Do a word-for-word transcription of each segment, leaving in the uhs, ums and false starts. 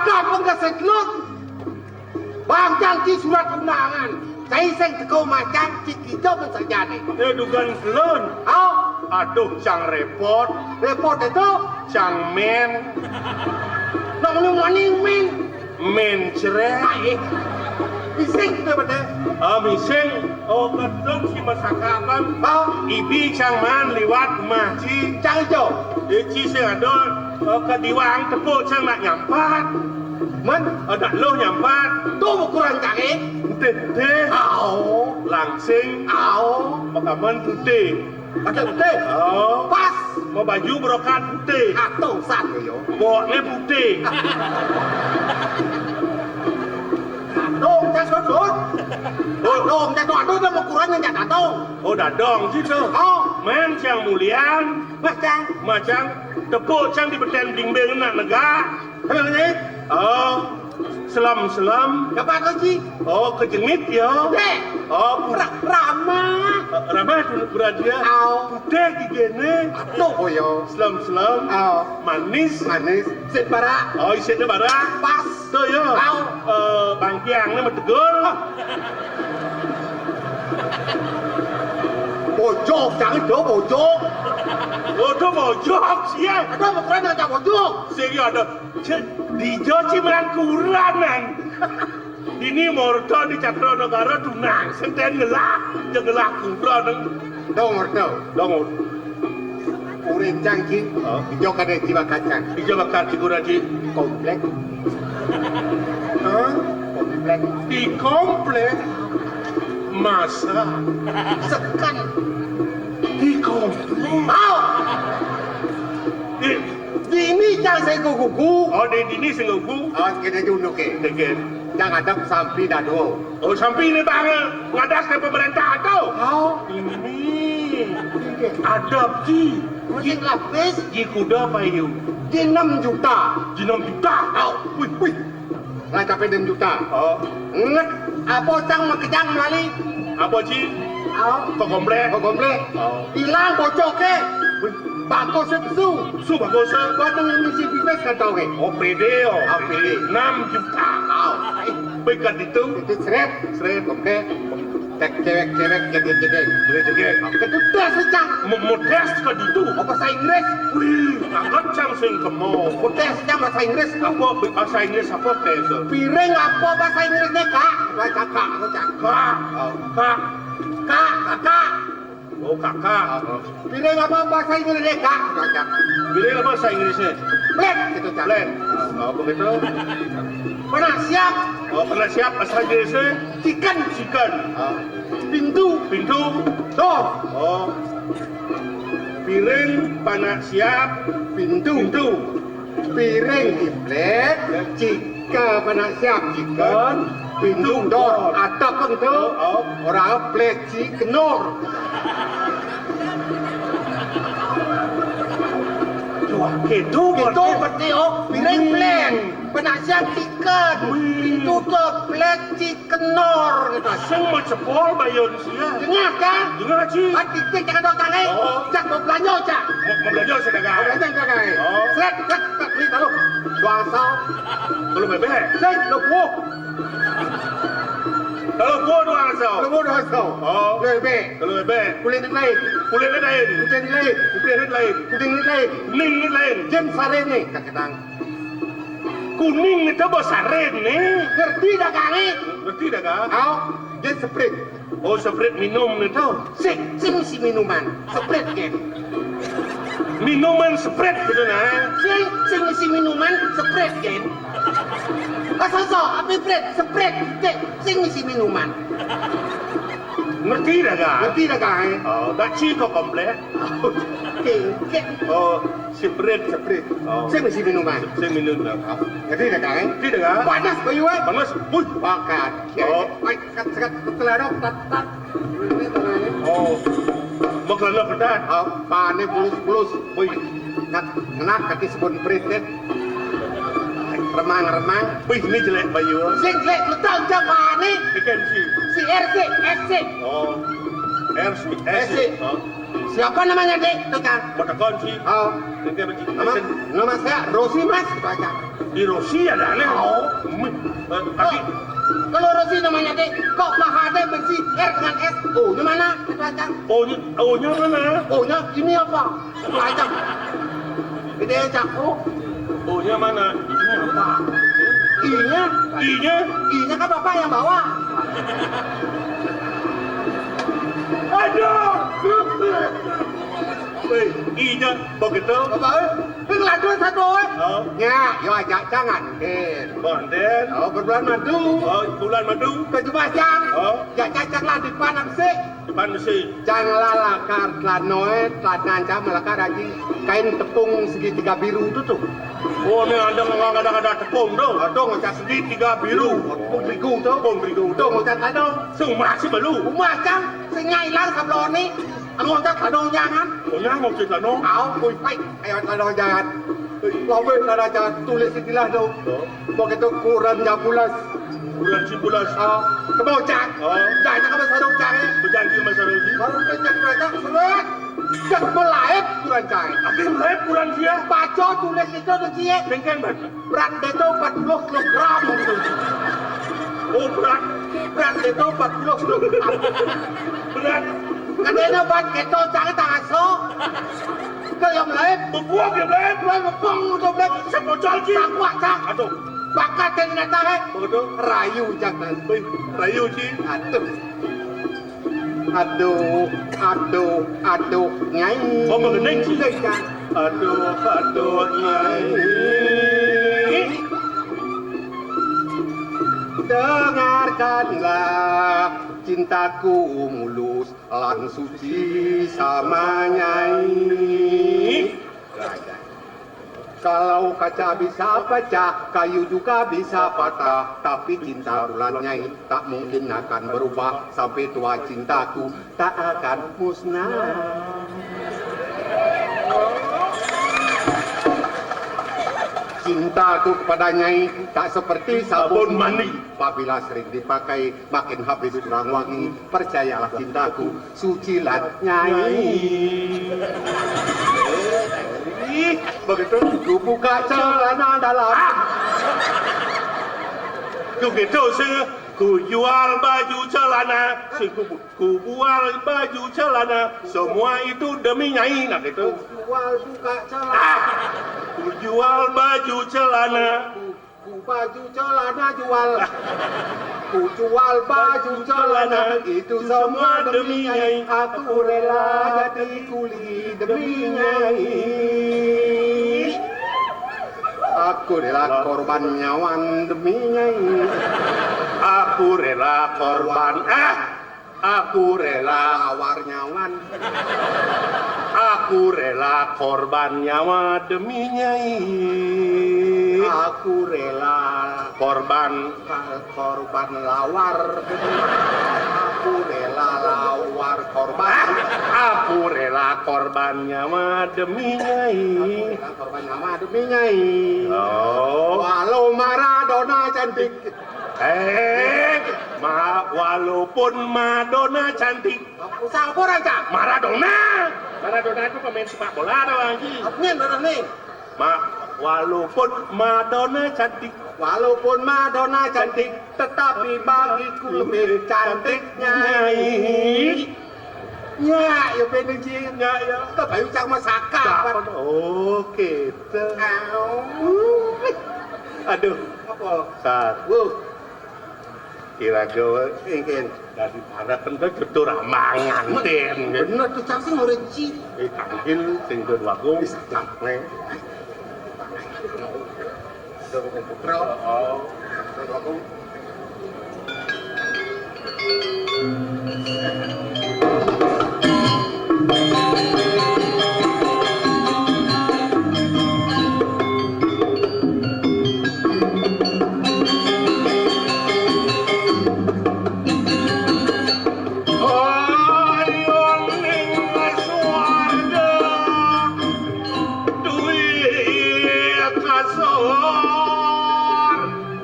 Kapan ka sedlut? Bang cang ci surat undangan. Cai sing teka macang ci kija men sajane. Eh, dugan selun. Au. Aduh, cang repot. Repot itu? Cang men. Nak menu maning men. Men cerai. Ai. Bising tu bete. Ah, bising. Oh, ketung si masakapan. Au. Ibi cang man liwat rumah ci. Cang ijo. Eh, ci sing ada, eh, ke diwang tepuk cang nak nyampat. Man? Ada lo nyampat. Tu ukuran cang, eh? Putih-putih. Au. Langsing. Au. Makaman putih. Ada putih? Au. Pas. Mau baju brokat putih. Atau satu, yo. Boknya putih. Dong, cang sudut. Oh. Dong, cang sudut, ada ukuran yang tak datang. Oh, dadong situ. Oh. Men cang mulian. Mas cang. Mas cang. Tepuk cang di beten blimbing nak negak. Emang ni? Oh, selam-selam. Dapat lagi? Oh, kejengit ya. Deh. Oh, pu- Ra- Rama. Eh, Rama tu berat dia. Au. Putih gigene. Aduh, oh ya. Selam-selam. Au. Manis. Manis. Isit barak. Oh, isitnya barak. Pas. Tu ya. Au. Eh, bangkiang ni betegul. Ah. Bojok, jangan do bojok. Oh, tu bojok, sial. Ada ukuran macam bojok. Sing ada. Cek, dija ci melangkuranan. Ini morto di Cakra Negara tunang, senten ngelah, je ngelah kuranan. Dong, morto. Dong. Urip cang ci, oh, ijo kada jiwa kacang. Ijo bakar ci kura ci. Komplek. Hah? Komplek. Di komplek. Masa. Sekan. Di komplek. Au. Di Dini cang sing gugu. Oh, di dini sing gugu. Oh, kene junduke. Dikit. Cang adep sampi dadua. Oh, sampi ni bang ngadas ke pemerintah tu. Oh. Ini. Adep ci. Masih lapis. Ji kuda payu. Ji enam juta. Ji enam juta. Oh. Wih, wih. Lah, tapi enam juta. Oh. Nget, apa cang makejang melali? Apa ci? Au. Ke komplek? Ke komplek. Oh. Ilang bocok ke. Bagus itu. Su bagus. Buat yang misi pipis kan tahu ke? Oh, pede, oh. Ah, pede. Enam juta. Au. Pekat itu. Itu seret. Seret. Komplek. Cek cewek-cewek, cek cewek. Cewek-cewek. Ketu tes, Cang. Mau, mau tes ke ditu. Apa bahasa Inggris? Wih, angkat cang sing kemo. Mau tes, Cang, bahasa Inggris. Apa bahasa Inggris apa tes? Piring apa bahasa Inggrisnya, Kak? Baca Kak, baca. Kak. Oh. Kak. Kak, kakak. Oh, kakak. Piring apa bahasa Inggrisnya, Kak? Baca. Piring apa bahasa Inggrisnya? Plate, gitu, Cang. Plate. Oh, begitu. Pernah siap? Oh, pernah siap bahasa Inggrisnya? Chicken. Chicken. Oh. Pintu. Pintu. Door. Oh. Piring panak siap. Pintu. Pintu. Piring di plate. Chicken panak siap. Chicken. Pintu door. Atap pintu. Oh, oh. Orang plate ci kenor. Wah, gitu. Gitu berarti, oh, piring plate. Panak siap chicken. Pintu door plate ci kenor gitu. Sing mau cepol bayun sia. Dengar kan? Dengar, Ci. Kan titik jangan dong tangai. Oh. Jak mau belanja, Jak. Mau, mau belanja saya dagang. Mau belanja dagang. Oh. Seret, seret, seret, beli tahu. Dua asal. Kalau bebek. Sing, lo buah. Kalau buah dua asal. Kalau buah dua asal. Oh. Bebek. Kalau bebek. Kulit lain. Kulit lain. Kulit lain. Kulit lain. Kulit lain. Kuning lain. Jen sare ni, tak kenang. Kuning itu bahasa Ren ni. Ngerti dah kami? Ngerti dah kah? Au, dia seprit. Oh, seprit minum ni tu. Sik, sing si minuman. Seprit kan. Minuman seprit gitu nah. Sing, sing si minuman, seprit kan. Asal so, api prit, seprit, sik, sing si minuman. Ngerti dah kah? Ngerti dah kah, eh? Oh, dah ci kau komplek. Oke, oke. Oh, seprit. Seprit. Oh. Sing misi minuman. Sing minum dah. Ngerti dah kah, eh? Ngerti dah kah? Panas bayu, eh? Panas. Wih. Pakat. Oh. Ai, sekat, sekat, teladok, tat, tat. Ini tanahnya. Oh. Maklana pedat. Oh, pane bulus-bulus. Wih. Kat, kena kaki sebun prit, eh. Remang-remang. Wih, ini jelek bayu. Sing jelek, betul jam pane. Ikan si. Si R C, S C. Oh. R C, S C. S C. Oh. Siapa namanya, Dek? Itu, Cang. Mau telepon sih. Oh. Nama, nama saya Rosi, Mas. Itu aja. Di Rosi ada aneh. Oh. Hmm. Eh, tapi kalau Rosi namanya, Dek, kok Mahade bersi R dengan S? O-nya mana? Itu aja. O-nya, O-nya mana? O-nya ini apa? Itu aja. Gede, Cang. Oh. O-nya mana? Ini apa? I-nya? I-nya? I-nya kan Bapak yang bawa. Aduh. Weh, I-nya begitu. Bapak, eh, ini lagu satu, eh. Oh. Ya, yo ajak jangan. Eh. Bonten. Oh, berbulan madu. Oh, bulan madu. Baju basah. Oh. Ya, cacak lah di panas sih. Depan besi. Jangan lalakar telanoe, telananca melakar aji. Kain tepung segitiga biru itu tuh. Oh, ini ada nggak ada ada tepung tuh. Aduh, ngocak segitiga biru. Tepung terigu tuh. Tepung terigu tuh. Ngocak telano. Sing masih belum. Rumah cang, sing ilang sablone. Ngocak telano jangan. Oh, ya, ngocak telano. Au, kui pai, ayo telano jangan. Lawe telano jangan, tulis istilah tuh. Begitu kuran jabulas. Bulan Cibulas. Oh, kebocak. Oh. Jangan kamu sarung cari. Berjanji sama sarung. Baru kerja kerja seret. Dah melaep kurang cari. Tapi melaep kurang dia. Baca tulis itu tuh cie. Bengkeng, Bang. Berat itu empat puluh kilogram gitu. Oh, berat. Berat itu empat puluh kilogram. Berat. Katanya buat keto cari tak aso. Ke yang lain. Bebuang yang lain. Lain bepong untuk lain. Sepocol, Ci. Takwa, cak. Aduh. Bakat yang datang, eh. Begitu. Rayu, cak, dan. Wih, rayu, Ci. Aduh. Aduh, aduh, aduh, Nyai. Oh, mengenai, Ci. Iya, cak. Aduh, aduh, Nyai. Dengarkanlah cintaku mulus lan suci sama Nyai. Kalau kaca bisa pecah, kayu juga bisa patah, tapi cinta bulan Nyai tak mungkin akan berubah, sampai tua cintaku tak akan musnah. Cintaku kepada Nyai tak seperti sabun mandi. Apabila sering dipakai, makin habis kurang wangi. Percayalah cintaku, suci lan Nyai. Ih, begitu. Ku buka celana dalam. Ah! Ku gitu, sing ku jual baju celana, sing ku bu-, ku bual baju celana, semua itu demi Nyai, nah gitu. Ku jual buka celana. Ah! Ku jual baju celana. Ku, ku baju celana jual. Ku jual baju celana, itu semua demi Nyai. Aku rela jadi kuli demi Nyai. Aku rela korban nyawan demi Nyai. Aku rela korban, ah, aku rela lawar nyawan. Aku rela korban nyawa demi Nyai. Aku rela korban, korban lawar. Aku rela lawar korban. Aku rela korban nyawa demi Nyai. Aku rela korban nyawa demi Nyai. Oh. Walau Maradona cantik. Eh, ma-, walaupun Madonna cantik. Usah apa, Raja? Maradona. Maradona itu pemain sepak bola, tau, Haji. Apa nih, Maradona nih? Ma-, walaupun Madonna cantik. Walaupun Madonna cantik, tetapi bagiku lebih cantik Nyai. Nyak, ya bener, Ci. Nyak, ya. Ke bayu cang masakan. Cakep. Oh, gitu. Au. Aduh. Apa? Sat. Wuh. Kira gawe. Engken. Dari mana kan ke jodoh ramangan, Den. Bener tuh, cang sih ngorek, Ci. Eh, tangkil, sing don wagung. Wis, cang, Neng. Duit kasor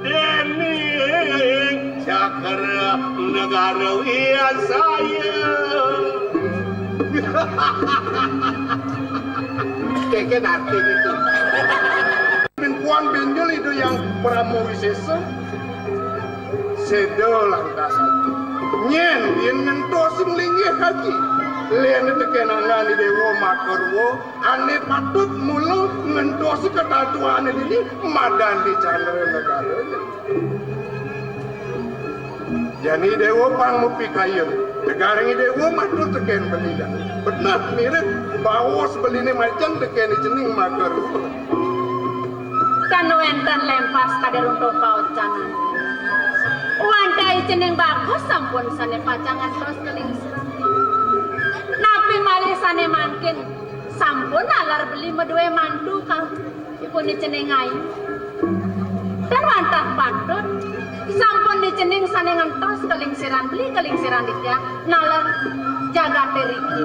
dening caker negara wiasaya. Kénkén arti itu. Bin puan benjol Ida Hyang Parama Wisésa. Séda lantas. Nyén yén ngentos sing linggih kaji. Lén tekén anggan Déwa Makarwa, ané patut mula ngentos katatuané dini madan di Candra Negara. Jani Déwa pang mapikayun, tegaring Déwa matur tekén beli dang. Beneh mirib baos beliné majeng tekén cening Makarwa. Tan wénten lempas kadi runtuh paocanan. Wantah cening bagus sampun sané pacang ngantos kalingsir. Napi malih sané mangkin sampun nalar beli madué mantu ka Ipuné cening ayu. Tan wantah patut, sampun di cening sané ngentos kalingsiran beli kalingsiran titiang nalar jagaté riki.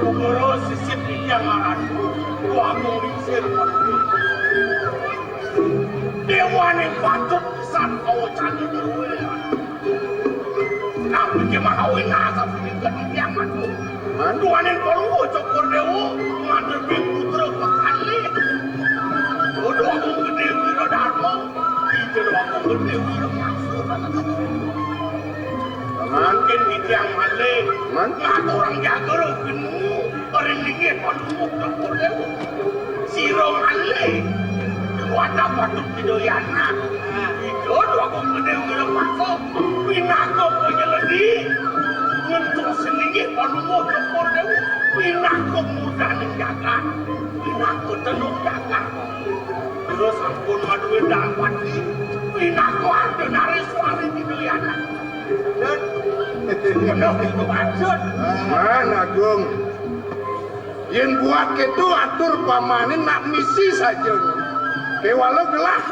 Guru sisip titiang aran Déwa Agung Lingsir. Déwané patut pisan kawacané déwa. Napi ké manawi nasa pinikén tiang matu? Man? Duaning Palungguh Cokor Déwa ngadepin putra kekalih. Dodo Agung Gedé Wiradarma, Ida Agung Gedé Wirapaksa. Mangkin titiang malih Man? Ngaturang jaga ring linggih Palungguh Cokor Déwa. Sira malih wadah patut Ida Yana. Ida Déwa Agung Gedé Wirapaksa pinaka panyeledi ngentos linggih Palungguh Cokor Déwa pinaka murdaning jagat, pinaka telung jagat. Terus sampun madué dapati pinaka Ardanareswari Ida Yana. Penuh itu maksud. Man Agung. Yén buat kéto atur pamané nak misi saja. Kéwala gelah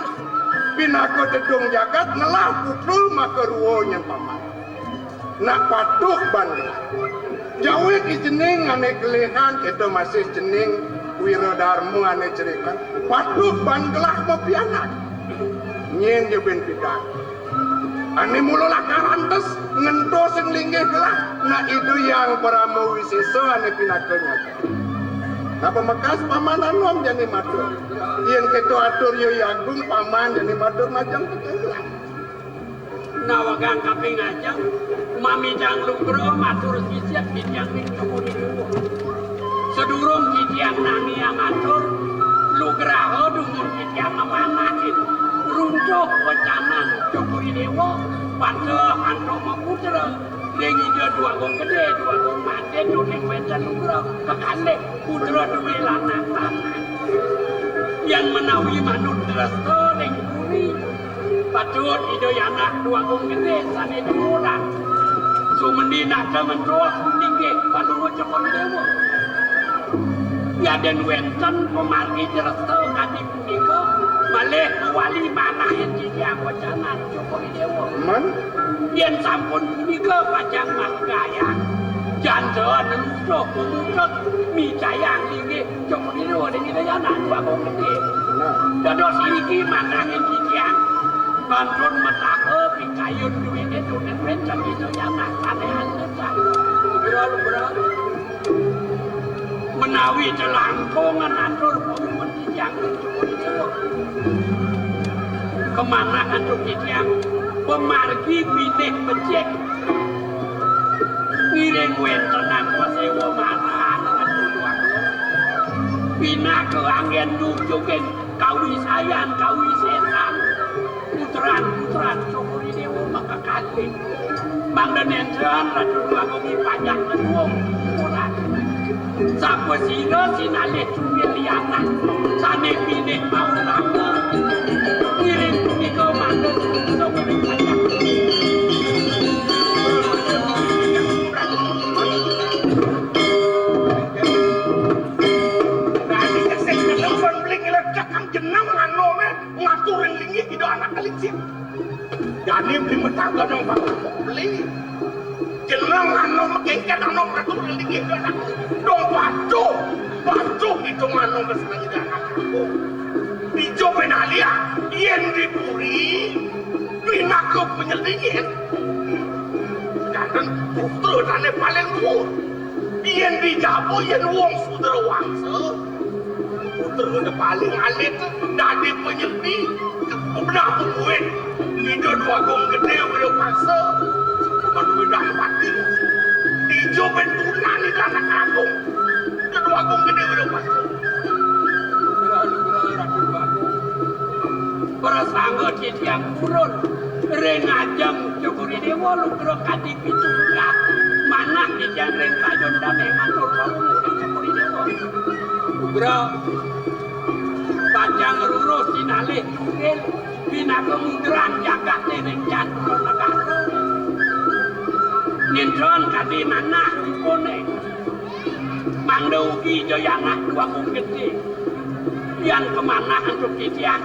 pinaka tedung jagat ngelah putra makarwa nyén paman. Nak patuh ban gelah. Jawé ki cening ané kelihan kéto masih cening Wiradarma ané cerikan. Patuh ban gelah mapianak. Nyén ja bin pidan. Ané mula lakar antes ngentos sing linggih gelah, nak Ida Hyang Parama Wisésa ané pinaka nyata. Nah, pamekas paman anom jani matur. Yén kéto atur ya Agung paman jani matur majeng titiang gelah. Nawegang kaping ajeng, mamidang lugra matur sisip titiang ring Cokor Déwa. Sadurung titiang namiang atur, lugraha dumun titiang ngamanahin runtuh wecanan Cokor Déwa, pada antuk maputra ring Ida Déwa Agung Gedé, Déwa Agung Madé, duning wénten lugra kekalih putra duwé lanang lanang. Yén menawi manut dresta ring puri, patut Ida Yana Déwa Agung Gedé sané diurat. Sumendinaka mentuh linggih Palungguh Cokor Déwa. Yadin wénten pamargi dresta kadi punika, malih mawali manahin titiang wecanan Cokor Déwa. Man? Yén sampun punika pacang margayang, janten lusuh pemungkek micayang linggih Cokor Déwa ring Ida Yana Déwa Agung Gedé. Nah. Dados iriki mangdaning titiang kantun mataha pikayun duwéné dumun wénten Ida Yana sané anesan. Lugra, lugra. Menawi telangkungan atur pangumuman titiang ring Cokor Déwa. Kemanah antuk titiang pamargi pinih becik. Ngiring wéntenan paséwa marang antuk Déwa Agung. Pinaka anggén nujugin kawisayan kawisésan. Putran-putran Cokor Déwa makakalih. Mangda nénten Ratu Déwa Agung pajak ngeduh putran. Sapasira sinalih cuwil lianan sané pinih mautama. Ngiring punika mangda Cokor pajak. Nah, iki sing kenal kon beli ngilet cekang jeneng anu, meh. Ngatur ring linggih Ida Anak Kelincir. Jani beli metangga dong bakal beli. Jeneng anu mekengken anu ngatur ring linggih Ida Anak. Dong patuh, patuh itu anu mesra Ida Anak. Ijo penalia, yén di puri, pinaka penyelingin. Janten Putra sané paling dhuwur. Yén dijaba yén wong sudra wangsa, putra sané paling alit dadi panyepi, benah pembuin. Ida Déwa Agung Gedé Wirapaksa, madué dang pati. Dija ben turunan Ida Anak Agung. Ida Déwa Agung Gedé Wirapaksa. Prasangga titiang purun ring ajeng Cokor I Déwa lugra kadi pitung belas. Manah titiang ring kayun damé matur nuwun ring Cokor I Déwa. Lugra pacang ngruruh sinalih tunggil pinaka mudran jagaté ring Candra Negara. Nindron kadi manah ipuné. Mangda ugi Jayana Déwa Agung Gedé. Yan kamanah antuk titiang,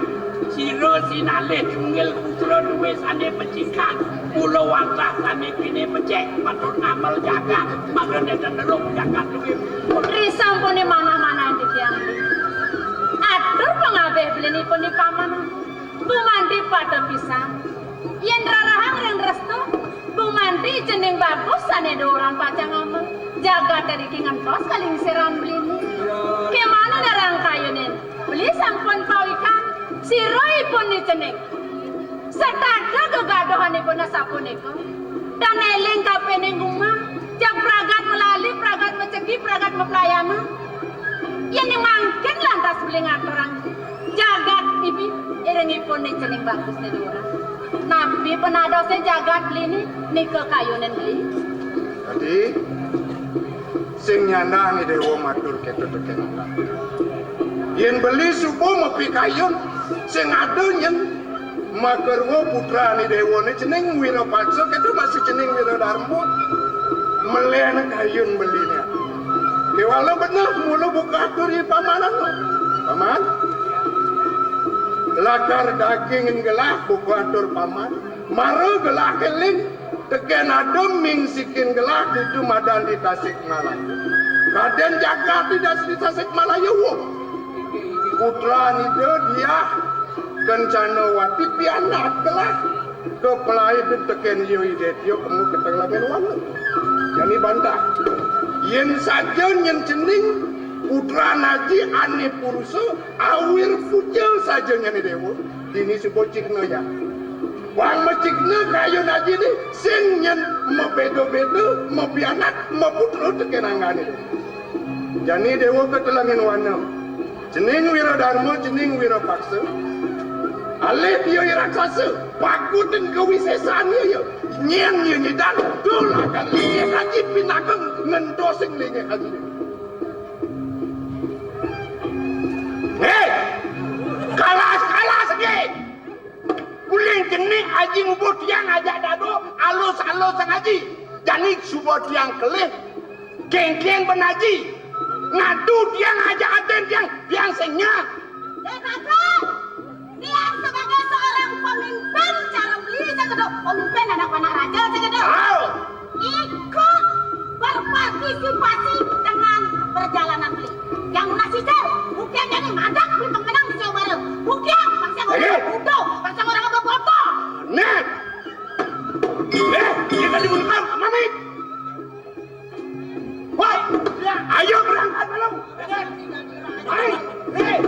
sira sinalih tunggil putra duwé sané becikang, mula wantah sané pinih becik, patut ngamel jagat, mangda nénten neruh jagat duwé. Putri sampuné manah-manah titiang. Atur pangabih belinipun di paman. Gumanti pada pisan. Yén rarahang ring restu, gumanti cening bagus sané duuran pacang amel. Jagaté niki ngentos kalingsirang beliné. Kémané narang kayunin. Beli sampun pawikan, sira ipun ni cening. Setata gegaduhanipun sapunika. Dan éling kapining gumah, jag pragat malali, pragat macegi, pragat maplayana. Yén mangkin lantas beli ngaturang jagat ibi iring ipun ning cening bagus ning ora. Napi panadosé jagat beli ni nika kayunin beli? Dadi, sing nyandang I Déwa matur kéto tekén Allah. Yén beli suba mapikayun, sing ada nyén makarwa putran I Déwa ni cening Wirapaksa, kéto masih cening Wiradarma. Melén kayun beli ni. Kéwala beneh mula buka atur i pamanan. Paman, lakar daging gelah buka atur paman. Mara gelah éling, tekén ada mingsikin gelah ditu madan di Tasikmalaya. Kadén jagat di das-, di Tasikmalaya, wah. Putran Ida Diah Kencanawati pianak gelah. Kaplaid tekén iya idé tiok emu ketelangan wana. Jani bantah. Yén saja nyén cening putran aji ané purusa, awir puja saja nyén déwa. Dini suba cihna ya. Wang macihna kayun aji ni, sing nyén mabéda-béda, mapianak, maputra tekén anggané. Jani déwa ketelangan wana. Cening Wiradarma, cening Wirapaksa. Alih dia i raksasa, pakutin kawisésan iya, ya. Nyén iya nyidang, dolakan linggih aji pinaka ngentosin linggih aji. Héi! Kalas, kalas, nggih! Uling cening aji ngubuh tiang ajak dado, alus-alus sang aji. Jani suba tiang kelih, kéngkén ben aji. Ngadu tiang ajak adén tiang, tiang sing nyah. Eh, Bagus! Tiang sebagai seorang pemimpin cara beli, saya kedo. Pemimpin anak panah raja, saya kedo. Au! Ikut berpartisipasi dengan perjalanan beli. Yang lunas cicil, bukan jadi madak di pengkenang di Jawa Barat. Bukan, pasang orang bodoh, pasang orang bodoh. Nah. Eh, kita dibunuh, Mami. Woi, ayo berangkat malam. Mari. Hei.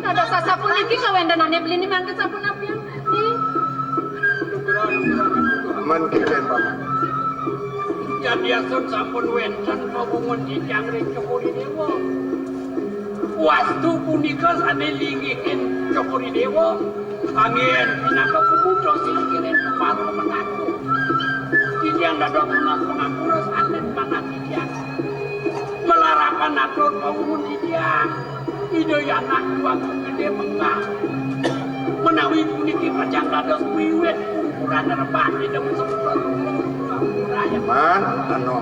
Dados sasapuniki kawéntenané beliné mangkin sampun napi. Aman kénkén, Paman. Yadiastun sampun wénten pamungun titiang ring Cokor I Déwa. Wastu punika sané linggihin Cokor I Déwa. Anggén pinaka pemutus singkirin kepala mengaku. Titiang dados tunas pangapura sané manah titiang. Malarapan atur pamungun titiang. Ida Anak Déwa Agung Gedé mengah. Menawi puniki pacang dados wiwit pungkuran rebah Ida Sempurna. Man, anu,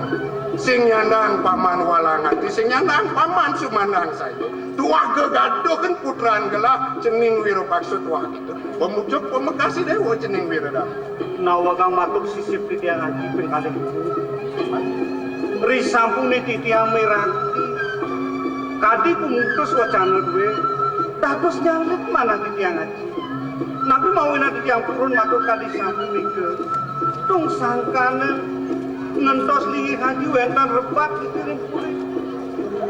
sing nyandang paman walang ati, sing nyandang paman sumandang saja. Tuah gegaduhin putran gelah cening Wirapaksa tuah gitu. Pemucuk pemekas I Déwa cening Wiradama. Nawegang matur sisip titiang aji ping kalih. Risampuné titiang mirati Kadi pumutus wacana dué, dados nyalit manah titiang aji. Napi mawinan titiang purun matur kadi sapunika? Tung sangkaning ngentos linggih aji wénten rebat ring puri.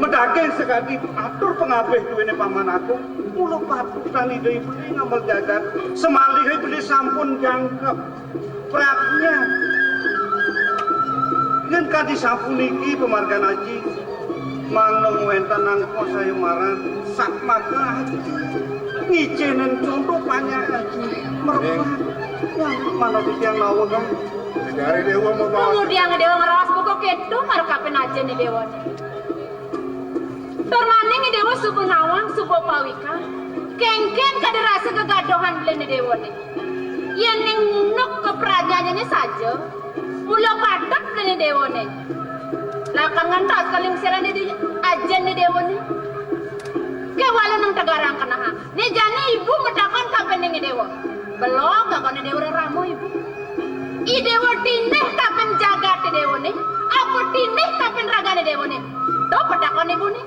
Madaging sakadi atur pangabih duéné Paman Agung, mula patut tan Ida Ibu ngamel jagat, samaliha Ida sampun jangkep. Pratnya. Yén kadi sapuniki pamargan aji, mangda wénten angka sayembara satmaka aji. Ngicénin conto panjak aji. Merepat. Yang mana titiang nawegang. Negari Déwa mau bawa. Kemudian Déwa ngraos buka kéto marep kapin ajin Déwa. Tur maning Déwa suba nawang, suba pawikan. Kénkén kadi rasa gegaduhan beliné Déwané. Yén ning nuk kapradnyané saja, mula patut beliné Déwané. Lakar ngentos kalingsirané di ajin Déwané. Kéwala nang tegarang kenehang. Né jani ibu matakon kapin ning Déwa. Belog kakoné Déwa rerama ibu. I Déwa tinih kapin jagaté Déwané, apa tinih kapin ragané Déwané? To patakon ibuné.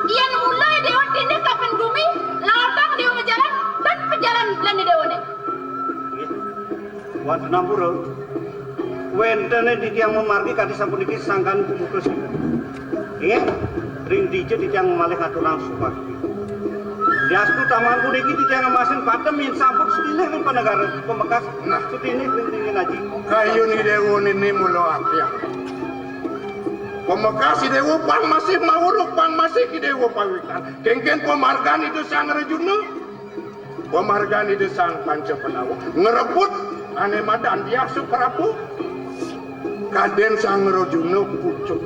Yén mula Déwa tinih kapin gumi, lautang Déwa majalan, tan pajalan beliné Déwané. Wantah nampura. Wénten titiang mamargi kadi sapuniki sangkan pumutus. Inggih, ring dija titiang malih ngaturang supastu. Diastu taman puniki titiang ngemasin padem yén sampun sutinih ring panegara pamekas. Nah, sutinih ring dingin aji. Kayun Déwa nini mula akyang. Pamekas Déwa pang masih mawruh, pang masih Déwa pawikan. Kénkén pamargan Ida Sang Arjuna. Pamargan Ida Sang Panca Pandawa ngrebut ané madan Diah Suprabu. Kadén Sang Arjuna pucuk.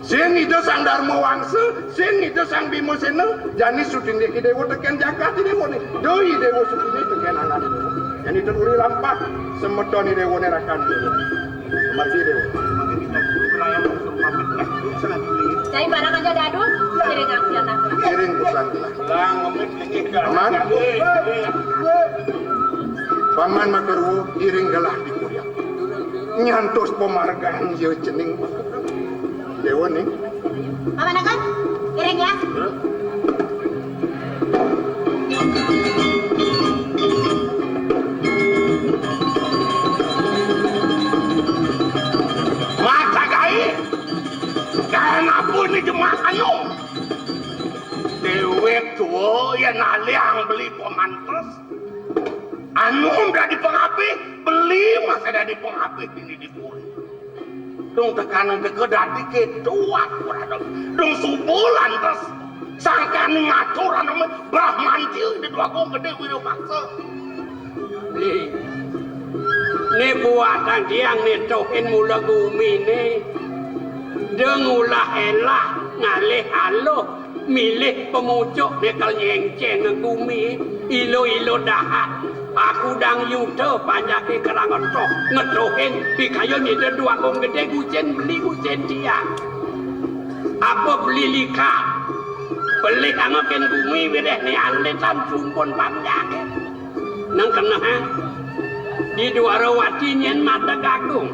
Sing Ida Sang Darma Wangsa, sing Ida Sang Bima Séna, jani sutiné Déwa tekén jagat Déwané. Doi Déwa sutiné tekén angan Déwa. Jani teruri lampah semeton Déwané rakan Déwa. Margi Déwa. Cai barang aja dadu, piring ampun aku. Piring bukan gelah. Belang ngemit lagi ke aman. Paman Makarwo, piring gelah di kuryang. Nyantos pamargan ya cening. Déwa ning. Paman akan, piring ya. Mata gaé. Gaé ngapa ni jemak anu? Déwék tua yén aliang beli pamantes. Anu dadi pangabih, beli masih dadi pangabih ini di puri. Dong tekanan teka dadi kéto aturan. Dong suba lantas sangkaning aturan Brahmanti di Dwagung Gedé Wirapaksa. Né, né buatan tiang nitokin mula guminé. Da ngulah élah ngalih aluh, milih pamucuk né kal nyéngcéng gumi, ilo-ilo dahat. Aku dang yuta panjaké kerang ngetoh, ngetohin pikayun Ida Dwagung Gedé gucén beli gucén tiang. Apa beli likat? Beli angokin gumi wiréh né alitan sumpun panjaké. Nang keneh, di Dwarawati nyén madeg agung.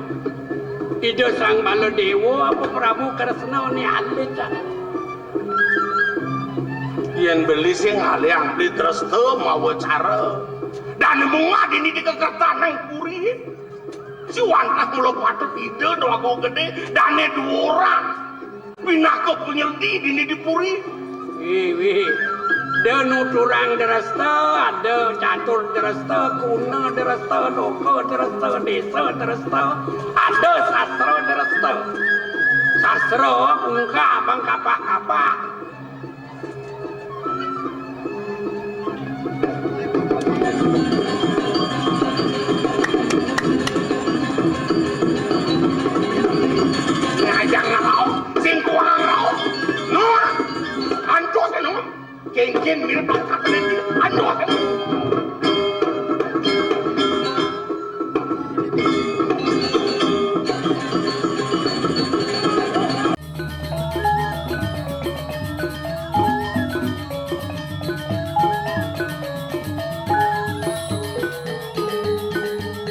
Ida Sang Baladéwa apa Prabu Kresna né alitan. Yén beli sing ngalihang beli dresta mawa cara. Dané munggah dini di kekertaning puri. Si wantah mula patut Ida Dwagung Gedé, dané duuran. Pinaka panyeldi dini di puri. Wih, wih. Da nuturang dresta, ada catur dresta, kuna dresta, loka dresta, désa dresta, ada sastra dresta. Sastra ungkap bang kapah-kapah.